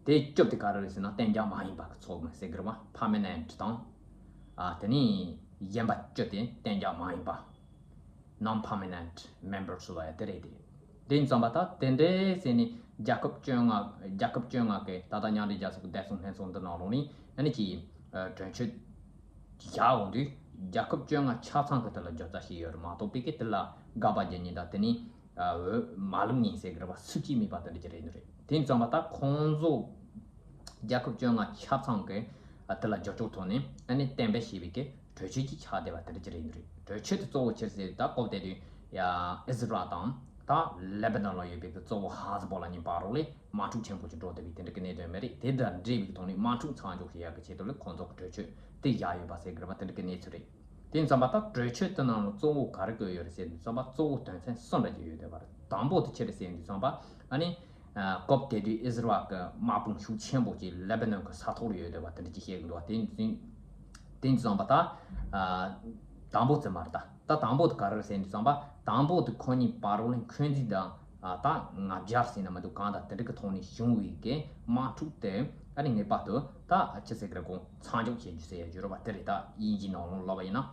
དེ་བཅུ་དེ་ག་རེ་རེད་ཟེར་ན་གཏན་འཇགས་མ་ཡིན་པ་གི་ཚོགས་མི་ཟེར་གི་རེད་བ། Permanent དང་ཨ་དེ་ནས་གཞན་པ་བཅུ་དེ་གཏན་འཇགས་མ་ཡིན་པ། Non-permanent members ལབ་ཡ་དེ་རེད་དེ། དེ་ཡིན་ཙམ་པ་ད་དེ་འདྲའི་ཟེར་ནས་རྒྱལ་ཁབ་བཅོ་ལྔ་རྒྱལ་ཁབ་བཅོ་ལྔ་གི་ད་ལྟ་མཉམ་འབྲེལ་རྒྱལ་ཚོགས་ཀྱི་བདེ་སྲུང་ལྷན་ཚོགས་འདི་ནང་ལོགས་ནས་ཨ་ནི་ཅིག་ཨ་གྲོས་ཆོད་བཞག་འོང་དུས་རྒྱལ་ཁབ་བཅོ་ལྔ་ཆ་ཚང་གི་དེ་ལ་འགྱུར་རྩ་བྱས་ཡོད་རེད་མ་གཏོགས་པའི་གི་དེ་ལ་དགག་པ་རྒྱག་མཁན་དང་དེ་ནས་འོས་མ་ལུག་མཁན་ཟེར་གི་རེད་བ། སུ་གཅིག་མེད་པ་དེ་འདྲ་ཅིག་རེད་འདུག་རེད། དེ་ཡིན་ཙམ་པ་ད་ཁོང་ཚོ་རྒྱལ་ཁབ་བཅོ་ལྔ་ཆ་ཚང་གི་ཨ་དེ་ལ་འགྱུར་ལྕོག་ཐོག་ནས་ཨ་ནི་གཏན་འབེབས་བྱས་པའི་གི་གྲོས་ཆོད་ཅིག་ཆགས་བསྡད་པ་དེ་འདྲ་ཅིག་རེད་འདུག་རེད། གྲོས་ཆོད་དེ་གཙོ་བོ་ཅི་རེད་ཟེར་ད་སྐབས་དེ་དུས་ཡ་ཨི་ཟི་རལ་དང་ད་ལེ་བྷ་ནོན་ལ་ཡོད་པའི་གི་གཙོ་བོ་ཧ་ཛི་བོ་ལ་གཉིས་བར་རོགས་ལས་དམག་འཁྲུག་ཆེན་པོ་ཅིག་འགྲོ་བསྡད་པའི་དེ་འདྲ་གི་གནད་དོན་མེད་རེད། དེ་དང་འབྲེལ་བའི་ཐོག་ནས་དམག་འཁྲུག་མཚམས་འཇོག་བྱེད་ཡག་གི་ཆེད་དུ་ལ་ཁོང་ཚོ་གི་གྲོས་ཆོད་དེ་བཞག་ཡོད་པ་ཟེར་གི་རེད་བ། དེ་འདྲ་གི་གནས་ཚུལ་རེད། དེ་ཡིན་ཙམ་པ་ད་གྲོས་ཆོད་དེ་ནང་ལ་གཙོ་བོ་ག་རེ་བཀོད་ཡོད་རེད་ཟེར་དུས་ཙམ་པ་གཙོ་བོ་དོན་ཚན་གསུམ་འདྲ་ཅིག་ཡོད་བསྡད་པ་རེད། དང་པོ་དེ་ཅི་རེད་ཟེར་དུས་ཙམ་པ་ཨ་ནི། སྐབས་དེ་དུས་ཨི་ཟི་རལ་གྱི་དམག་དཔུང་ཤུགས་ཆེན་པོ་ཅིག་ལེ་བྷ་ནོན་གྱི་ས་ཐོག་ལ་ཡོད་བསྡད་པ་དེ་འདྲ་ཅིག་བཤད་གི་འདུག་བ། དེ་ཡིན་དེ་ཡིན་ཙམ་པ་ད་དང་པོ་ཙམ་མ་རེད། ད་ད་དང་པོ་དེ་ག་རེ་རེད་ཟེར་དུས་ཙམ་པ་དང་པོ་དེ་ཁོ་གཉིས་བར་རོགས་ལས་འཁོན་འཛིན་དང་ད་ང་རྒྱལ་ཟེར་ན་མི་འདུག་གང་ལྟར་དེ་འདྲ་གི་ཐོག་ནས་བྱུང་བའི་གི་དམག་འཁྲུག་དེ་ཨ་ནི་ངེས་པར་དུ་ད་ཅི་ཟེར་གི་རེད་གོ། མཚམས་འཇོག་བྱེད་རྒྱུ་ཟེར་ཡ་བརྗོད་རོགས་པ་དེ་རེད། ད་དབྱིན་ཇིའི་ནང་ལོགས་ལབ་པ་ཡིན་ན།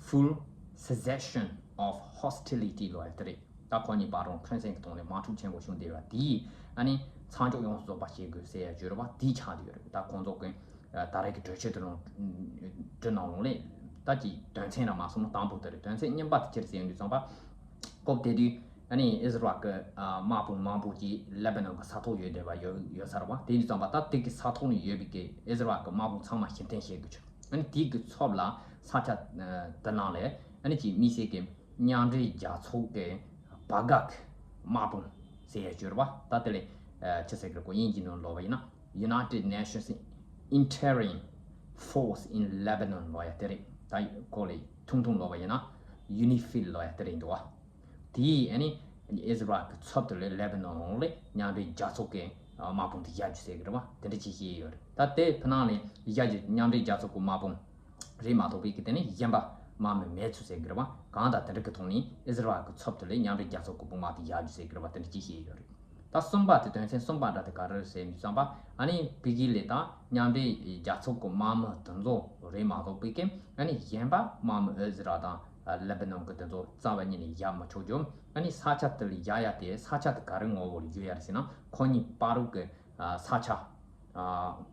Full cessation of hostility ལབ་ཡ་དེ་རེད། ད་ཁོ་གཉིས་བར་རོགས་འཁོན་འཛིན་གྱི་ཐོག་ནས་དམག་འཁྲུག་ཆེན་པོ་བྱུང་བསྡད་པ་དེས་ཨ་ནི་མཚམས་འཇོག་ཡོངས་སུ་རྫོགས་པ་བྱེད་དགོས་ཟེར་ཡ་བརྗོད་རོགས་པ་དེ་ཆགས་བསྡད་ཡོད་རེད། ད་ཁོང་ཚོ་གི་ད་རེས་ཀྱི་གྲོས་ཆོད་དེ་ནང་གྲོས་ནང་ལོགས་ལས་ད་ཀྱི་དོན་ཚན་ར་མ་སོང་ན་དང་པོ་དེ་རེད། དོན་ཚན་གཉིས་པ་དེ་ཅི་རེད་ཟེར་ཡོང་དུས་ཙམ་པ་སྐབས་དེ་དུས་ཨ་ནི་ཨི་ཟི་རལ་གྱི་དམག་དཔུང་མང་པོ་ཅིག་ལེ་བྷ་ནོན་གྱི་ས་ཐོག་ཡོད་བསྡད་པ་ཡོད་ཡོད་ས་རེད་བ། དེ་ཡིན་དུས་ཙམ་པ་ད་དེ་གི་ས་ཐོག་ནས་ཡོད་པའི་གི་ཨི་ཟི་རལ་གྱི་དམག་དཔུང་ཚང་མ་ཕྱིར་འཐེན་བྱེད་དགོས་ཆོག་ཨ་ནི་དེ་གི་ཚབ་ལ་ས་ཆ་དེ་ནང་ལས་ཨ་ནི་ཅིག་དམིགས་བསལ་གྱི་མཉམ་འབྲེལ་རྒྱལ་ཚོགས་ཀྱི་བྷ་གྷ་གི་དམག་དཔུང་ཟེར་ཡ་བརྗོད་རེད་བ། ད་དེ་ལས་ཅི་ཟེར་གི་རེད་གོ། དབྱིན་ཇིའི་ནང་ལབ་པ་ཡིན་ན། United Nations Interim Force in Lebanon ལབ་ཡ་དེ་རེད། ད་གོ་ལེ་ཐུང་ཐུང་ལབ་པ་ཡིན་ན་ཡུ་ནི་ཕིལ་ལབ་ཡ་དེ་རེད་འདུག་བ། དེས་ཨ་ནི་ཨི་ཟི་རལ་གྱི་ཚབ་ཏུ་ལས་ལེ་བྷ་ནོན་ལ་མཉམ་འབྲེལ་རྒྱལ་ཚོགས་ཀྱི་དམག་དཔུང་དེ་བཞག་རྒྱུ་ཟེར་གི་རེད་བ། དེ་འདྲ་ཅིག་བཤད་ཡོད་རེད། ད་དེ་ཕི་ནང་ནས་བཞག་རྒྱུ་མཉམ་འབྲེལ་རྒྱལ་ཚོགས་ཀྱི་དམག་དཔུང་རེད་མ་གཏོགས་པའི་གི་དེ་ནི་གཞན་པ་དམག་མི་མེད་ཚུལ་ཟེར་གི་རེད་བ། གང་ལྟར་དེ་འདྲ་གི་ཐོག་ནས་ཨི་ཟི་རལ་གྱི་ཚབ་ཏུ་ལས་མཉམ་འབྲེལ་རྒྱལ་ཚོགས་ཀྱི་དཔུང་དམག་དེ་བཞག་རྒྱུ་ཟེར་གི་རེད་བ། དེ་འདྲ་ཅིག་བཤད་ཡོད་རེད། ད་གསུམ་པ་དེ་དོན་ཚན་གསུམ་པ་འདྲ་དེ་ག་རེ་རེད་ཟེར་དུས་ཙམ་པ་ཨ་ནི་བི་གི་ལི་དང་མཉམ་འབྲེལ་རྒྱལ་ཚོགས་ཀྱི་དམག་མི་དེ་ཚོ་རེད་མ་གཏོགས་པའི་གི་ཨ་ནི་གཞན་པ་དམག་མི་ཨི་ཟི་རལ་དང་ལེ་བྷ་ནོན་གྱི་དེ་ཚོ་རྩ་བ་ཉིད་ནས་བཞག་མི་ཆོག་རྒྱུ། ཨ་ནི་ས་ཆ་དེ་ལ་བཞག་ཡ་དེ་ས་ཆ་དེ་ག་རེ་ངོ་བོ་ལ་བཞག་ཡ་རེད་ཟེར་ན་ཁོ་གཉིས་བར་དུ་གི་ས་ཆ་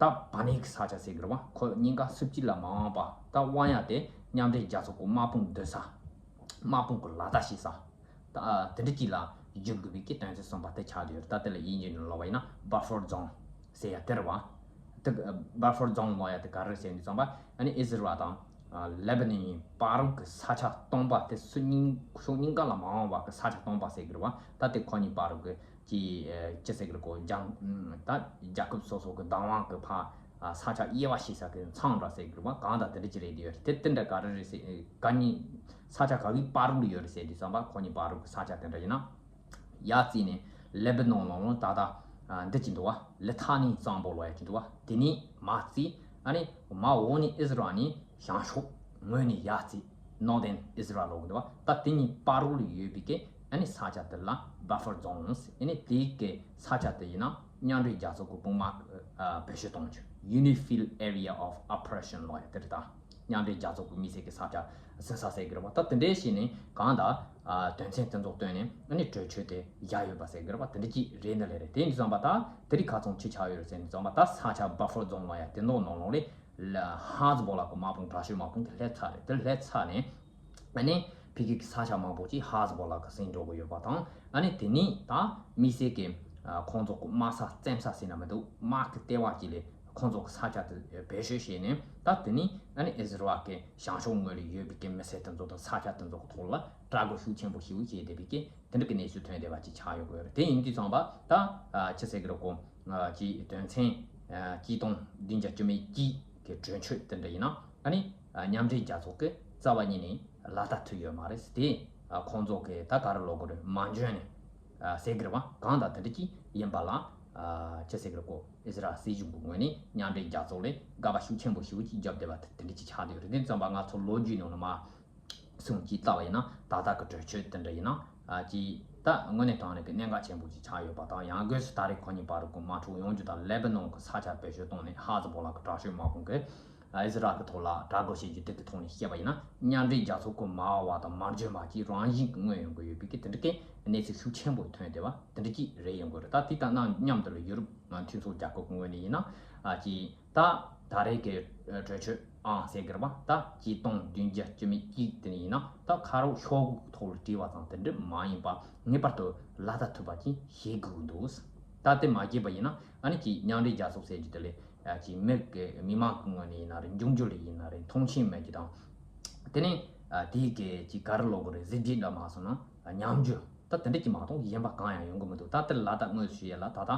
ད་བ་ནི་གི་ས་ཆ་ཟེར་གི་རེད་བ། ཁོ་གཉིས་ཀ་སུབ་ཅི་ལ་མ་དབང་བ་ད་དབང་ཡ་དེ་མཉམ་འབྲེལ་རྒྱལ་ཚོགས་ཀྱི་དམག་དཔུང་སྡོད་ས། དམག་དཔུང་གི་ལག་བརྡ་ཤེས་ས། ད་དེ་འདྲ་ཅིག་ལ་བསྒྱུར་དགོས་པའི་གི་དོན་ཚན་གསུམ་པ་དེ་ཆགས་བསྡད་ཡོད་རེད། ད་དེ་ལ་དབྱིན་ཇིའི་ནང་ལབ་པ་ཡིན་ན་buffer zone ཟེར་ཡ་དེ་རེད་བ། དེ་buffer zone ལབ་ཡ་དེ་ག་རེ་ཟེར་དུས་ཙམ་པ་ཨ་ནི་ཨི་ཟི་རལ་དང་ལེ་བྷ་ནོན་བར་གྱི་ས་ཆ་སྟོང་པ་དེ་སུ་གཉིས་ཕྱོགས་གཉིས་ཀ་ལ་མ་དབང་བ་གི་ས་ཆ་སྟོང་པ་ཟེར་གི་རེད་བ། ད་དེ་ཁོ་གཉིས་བར་གྱི་ཀྱི་ཅི་ཟེར་གི་རེད་གོ། རྒྱང་ད་རྒྱལ་ཁབ་སོ་སོ་གི་བདག་དབང་གི་ཕ་ས་ཆ་དབྱེ་བ་ཕྱེ་ས་གི་མཚམས་འདྲ་ཟེར་གི་རེད་བ། གང་ལྟར་དེ་འདྲ་ཅིག་རེད་དེ་ཡོད་རེད། དེ་དེ་འདྲ་ག་རེ་རེད་ཟེར་ག་གཉིས་ས་ཆ་ག་གི་བར་དུ་ཡོད་རེད་ཟེར་དུས་ཙམ་པ་ཁོ་གཉིས་བར་གི་ས་ཆ་དེ་འདྲ་ཡིན་ན། ཡ་བརྩིས་ནས་ལེ་བྷ་ནོན་ནང་ལ་ད་ལྟ་འདི་ཅིག་འདུག་བ། ལི་ཐ་ནི་གཙང་པོ་ལབ་ཡ་ཅིག་འདུག་བ། དེ་ནས་མར་བརྩིས་ཨ་ནི་མར་འོག་ནས་ཨི་ཟི་རལ་ནས་བྱང་ཕྱོགས་ངོས་ནས་ཡར་བརྩིས་Northern Israel ལབ་གི་འདུག་བ། ད་དེ་གཉིས་བར་དུ་ལ་ཡོད་པའི་གི་ཨ་ནི་ས་ཆ་དེ་ལ་buffer zones ཨ་ནི་དེའི་གི་ས་ཆ་དེ་ཡིན་ན་མཉམ་འབྲེལ་རྒྱལ་ཚོགས་ཀྱི་དཔུང་དམག་བེད་སྤྱོད་གཏོང་རྒྱུ། Unified Area of Operation ལབ་ཡ་དེ་རེད། ད་མཉམ་འབྲེལ་རྒྱལ་ཚོགས་ཀྱི་དམིགས་བསལ་གྱི་ས་ཆ་ཟིན་ས་ཟེར་གི་རེད་བ། ད་དེ་འདྲའི་བྱས་ནས་གང་ལྟར་དོན་ཚན་དེ་ཚོ་བཏོན་ནས་ཨ་ནི་གྲོས་ཆོད་དེ་བཞག་ཡོད་པ་ཟེར་གི་རེད་བ། དེ་འདྲ་ཅིག་རེད་འདི་ལས་རེད། དེ་ཡིན་དུས་ཙམ་པ་ད་དེ་རིང་ཁ་སང་ཅི་ཆགས་ཡོད་རེད་ཟེར་དུས་ཙམ་པ་ད་ས་ཆ་buffer zone ལབ་ཡ་དེ་ཚོ་ནང་ལོགས་ལ་ཧ་ཛི་བོ་ལ་གི་དམག་དཔུང་དྲག་ཤོས་དམག་དཔུང་དེ་སླེབས་ཚར་རེད། དེ་སླེབས་ཚར་ནས་ཨ་ནི་ཕ་གི་གི་ས་ཆ་མང་པོ་ཅིག་ཧ་ཛི་བོ་ལ་གི་ཟིན་འགྲོ་གི་ཡོད་པ་དང་། ཨ་ནི་དེ་ནས་ད་དམིགས་བསལ་གྱི་ཁོང་ཚོ་གི་དམག་ས་བཙན་ས་ཟེར་ན་མི་འདུག་དམག་གི་ལྟེ་བ་ཅིག་ལས་ཁོང་ཚོ་གི་ས་ཆ་དེ་བེད་སྤྱོད་བྱས་ནས་ད་དེ་ནས་ཨ་ནི་ཨི་ཟི་རལ་གྱི་བྱང་ཕྱོགས་ངོས་ལ་ཡོད་པའི་གི་མི་སེར་དེ་ཚོ་དང་ས་ཆ་དེ་ཚོ་གི་ཐོག་ལ་དྲག་རྒོལ་ཤུགས་ཆེན་པོ་ཞེ་པོ་བྱས་བསྡད་པའི་གི་དེ་འདྲ་གི་གནས་ཚུལ་ཐོན་བསྡད་པ་ཅིག་ཆགས་ཡོད་དགོས་རེད། དེ་ཡིན་དུས་ཙམ་པ་ད་ཅི་ཟེར་གི་རེད་གོ། ཅིག་དོན་ཚན་གཅིག་སྟོང་བདུན་བརྒྱ་བཅུ་མེད་གཅིག་གི་གྲོས་ཆོད་དེ་འདྲ་ཡིན་ན་ཨ་ནི་མཉམ་འབྲེལ་རྒྱལ་ཚོགས་ཀྱི་རྩ་བ་ཉིད་ནས་ལག་བསྟར་ཐུབ་ཡོད་མ་རེད། དེ་ཁོང་ཚོ་གི་ད་ག་རེ་ལབ་དགོས་རེད། མ་འཇོན་ནས་ཟེར་གི་རེད་བ། གང་ལྟར་དེ་འདྲ་ཅིག་ཡིན་པ་ལ་ཅི་ཟེར་གི་རེད་གོ། ཨི་ཟི་རལ་སྲིད་གཞུང་གི་ངོས་ནས་མཉམ་འབྲེལ་རྒྱལ་ཚོགས་ལ་དགག་པ་ཤུགས་ཆེན་པོ་ཞེ་པོ་ཅིག་བརྒྱབ་བསྡད་པ་དེ་འདྲ་ཅིག་ཆགས་བསྡད་ཡོད་རེད། དེ་ཙམ་པ་ང་ཚོ་ལོ་རྒྱུས་ནང་ལ་མ་གསུང་ཅིག་ལྟ་བ་ཡིན་ན་ད་ལྟ་གི་གྲོས་ཆོད་དེ་འདྲ་ཡིན་ན་ཨ་ཅིག་ད་དངོས་གནས་དྲང་གནས་ཀྱི་གནད་འགག་ཆེན་པོ་ཅིག་ཆགས་ཡོད་པ་དང་། ཡང་སྒོས་སུ་ད་རེས་ཁོ་གཉིས་བར་དུ་དམག་འཁྲུག་ཡོང་རྒྱུ་དང་། ལེ་བྷ་ནོན་གྱི་ས་ཆ་བེད་སྤྱོད་བཏང་ནས་ཧ་ཛི་བོ་ལ་གི་དྲག་ཤོས་དམག་དཔུང་གིས་ཨི་ཟི་རལ་གྱི་ཐོག་ལ་དྲག་རྒོལ་བྱེད་རྒྱུ་དེ་གི་ཐོག་ནས་བཤད་པ་ཡིན་ན། མཉམ་འབྲེལ་རྒྱལ་ཚོགས་ཀྱི་མ་དབང་བ་དང་མ་འཇོན་པ་ཅིག་རང་བཞིན་གྱི་མངོན་ཡོང་གི་ཡོད་པའི་གི་དེ་འདྲ་གི་གནས་ཚུལ་ཤུགས་ཆེན་པོ་ཐོན་བསྡད་པ་དེ་འདྲ་ཅིག་རེད་ཡོང་གི་རེད། ད་དེ་དང་མཉམ་དུ་ལ་ཡུ་རོབ་མཐུན་ཚོགས་རྒྱལ་ཁབ་ཀྱི་ངོས་ནས་ཡིན་ན་ཨ་ཅིག་ད་ད་རེས་ཀྱི་གྲོས་ཆོད་ཨང་ཟེར་གི་རེད་པ། ད་གཅིག་སྟོང་བདུན་བརྒྱ་བཅུ་མེད་གཅིག་དེ་ནས་ཡིན་ན་ད་ཁ་རོག་ཤོག་གུ་ཐོག་ལ་བྲིས་པ་ཙམ་དེ་འདྲ་མ་ཡིན་པ་ངེས་པར་དུ་ལག་བསྟར་ཐུབ་པ་ཅིག་བྱེད་དགོས་ཀྱི་འདུག་ད་དེ་མ་བྱས་པ་ཡིན་ན་ཨ་ནི་ཅིག་མཉམ་འབྲེལ་རྒྱལ་ཚོགས་ཟེར་རྒྱུ་དེ་ལས་ཅིག་མི་གི་མི་མང་གི་ངོས་ནས་ཡིན་ན་རེད། འབྱུང་འགྱུར་ལ་ཡིན་ན་རེད། མཐོང་ཆེན་མེད་རྒྱུ་དང་། དེ་ནས་དེའི་གི་ཅིག་ག་རེ་ལབ་དགོས་རེད། གཟི་བརྗིད་འདྲ་མ་སོང་ན་ཉམས་འགྱུར། ད་དེ་འདྲ་ཅིག་མ་གཏོགས་གཞན་པ་གང་ཡང་ཡོང་གི་མི་འདུག་ད་དེར་ལ་དྭགས་དངོས་སུ་ཡོད་ལ་ད་ད་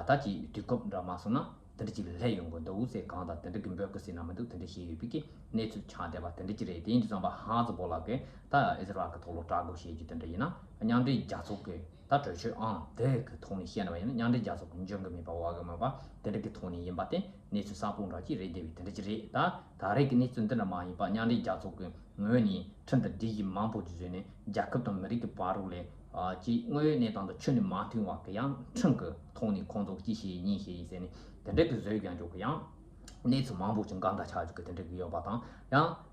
ད་ཅིག་དུས་སྐབས་འདྲ་མ་སོང་ན་དེ་འདྲ་ཅིག་སླེབས་ཡོང་གི་འདུག་ཟེར། གང་ལྟར་དེ་འདྲ་གི་འབོད་སྐུལ་ཟེར་ན་མི་འདུག་དེ་འདྲ་བྱས་ཡོད་པའི་གི་གནས་ཚུལ་ཆགས་བསྡད་པ་དེ་འདྲ་ཅིག་རེད། དེ་ཡིན་དུས་ཙམ་པ་ཧ་ཛི་བོ་ལ་གི་ད་ཨི་ཟི་རལ་གི་ཐོག་ལ་དྲག་རྒོལ་བྱེད་རྒྱུ་དེ་འདྲ་ཡིན་ན། མཉམ་འབྲེལ་རྒྱལ་ཚོགས་གི་ད་གྲོས་ཆོད་ཨང་དེ་གི་ཐོག་ནས་བཤད་ན་བ་ཡིན་ན། མཉམ་འབྲེལ་རྒྱལ་ཚོགས་གི་འཇོན་གི་མེད་པ་བ་གི་མེད་པ་དེ་འདྲ་གི་ཐོག་ནས་ཡིན་པ་དེ་གནས་ཚུལ་གསལ་པོ་འདྲ་ཅིག་རེད་བསྡད་པའི་དེ་འདྲ་ཅིག་རེད། ད་ད་རེས་གི་གནས་ཚུལ་འདི་འདྲ་མ་ཡིན་པ་མཉམ་འབྲེལ་རྒྱལ་ཚོགས་གི་ངོས་ནས་ཁྲིམས་དང་སྒྲིག་གཞི་མང་པོ་ཅིག་བཟོས་ནས་རྒྱལ་ཁབ་དང་མི་རིགས་ཀྱི་བར་རུ་ལས་ཨ་ཅིག་དངོས་ཡོད་གནས་སྟངས་དང་ཁྱོན་ནས་མ་མཐུན་བ་གི་ཡང་ཁྲིམས་ཀྱི་ཐོག་ནས་ཁོང་ཚོ་གཅིག་བྱས་གཉིས་བྱས་ཡིན་ཟེར་ནས་དེ་འདྲ་གི་བཟོས་ཀྱང་འཇོག་གི་ཡང་གནས་ཚུལ་མང་པོ་ཅིག་འགལ་ཟླ་ཆགས་འཇུག་གི་དེ་འདྲ་གི་ཡོད་པ་དང་།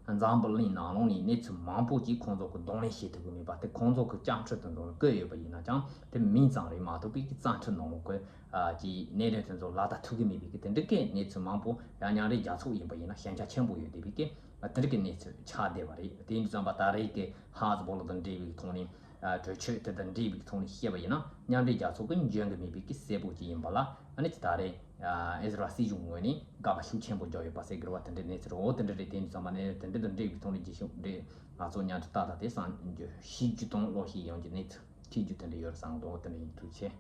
ཡང་འཛམ་བུ་གླིང་ནང་ལོགས་ནས་གནས་ཚུལ་མང་པོ་ཅིག་ཁོང་ཚོ་གི་གདོང་ལེན་བྱེད་ཐུབ་ཀྱི་མེད་པ་དེ། ཁོང་ཚོ་གི་བཅའ་ཁྲིམས་དེ་ཚོ་བཀོད་ཡོད་པ་ཡིན་ན་ཀྱང་དེ་མིང་ཙམ་རེད་མ་གཏོགས་པའི་གི་བཅའ་ཁྲིམས་ནང་ལོགས་གི་ཨ་ཅིག་གནད་དོན་དེ་ཚོ་ལག་བསྟར་ཐུབ་ཀྱི་མེད་པའི་གི་དེ་འདྲ་གི་གནས་ཚུལ་མང་པོ། ཡང་མཉམ་འབྲེལ་རྒྱལ་ཚོགས་ཡིན་པ་ཡིན་ན་ཞན་ཆ་ཆེན་པོ་ཡོད་བསྡད་པའི་གི་དེ་འདྲ་གི་གནས་ཚུལ་ཆགས་བསྡད་པ་རེད། དེ་ཡིན་དུས་ཙམ་པ་ད་རེས་ཀྱི་ཧ་ཛི་བོ་ལ་དང་འབྲེལ་བའི་ཐོག་ནས་ཨ་གྲོས་ཆོད་དེ་དང་འབྲེལ་བའི་ཐོག་ནས་བཤད་པ་ཡིན་ན། མཉམ་འབྲེལ་རྒྱལ་ཚོགས་ཀྱི་འཇོན་གི་མེད་པའི་གི་གསལ་པོ་ཅིག་ཡིན་པ་ལ་ཨ་ནི་ཅི་ད་རེས་ཨ་ཨི་ཟི་རལ་སྲིད་གཞུང་ངོས་ནས་དགག་པ་ཤུགས་ཆེན་པོ་བརྒྱབ་ཡོད་པ་ཟེར་གི་རེད་བ། དེ་འདྲའི་གནས་ཚུལ་འོ་དེ་འདྲ་རེད། དེ་ཡིན་དུས་ཙམ་པ་ནས་དེ་འདྲ་དང་འབྲེལ་བའི་ཐོག་ནས་རྗེས་ཤུགས་འདྲ་ང་ཚོ་མཉམ་དུ་ཏག་ཏག་དེ་བསམ་རྒྱུ་ཤེས་རྒྱུ་དང་བློ་ཤེས་ཡོང་རྒྱུ་གནས་ཚུལ་ཐིག་རྒྱུ་དེ་འདྲ་ཡོད་རེད་བསམ་གི་འདུག་འོ་དེ་འདྲ་ཡིན། ཐུགས་རྗེ་ཆེ།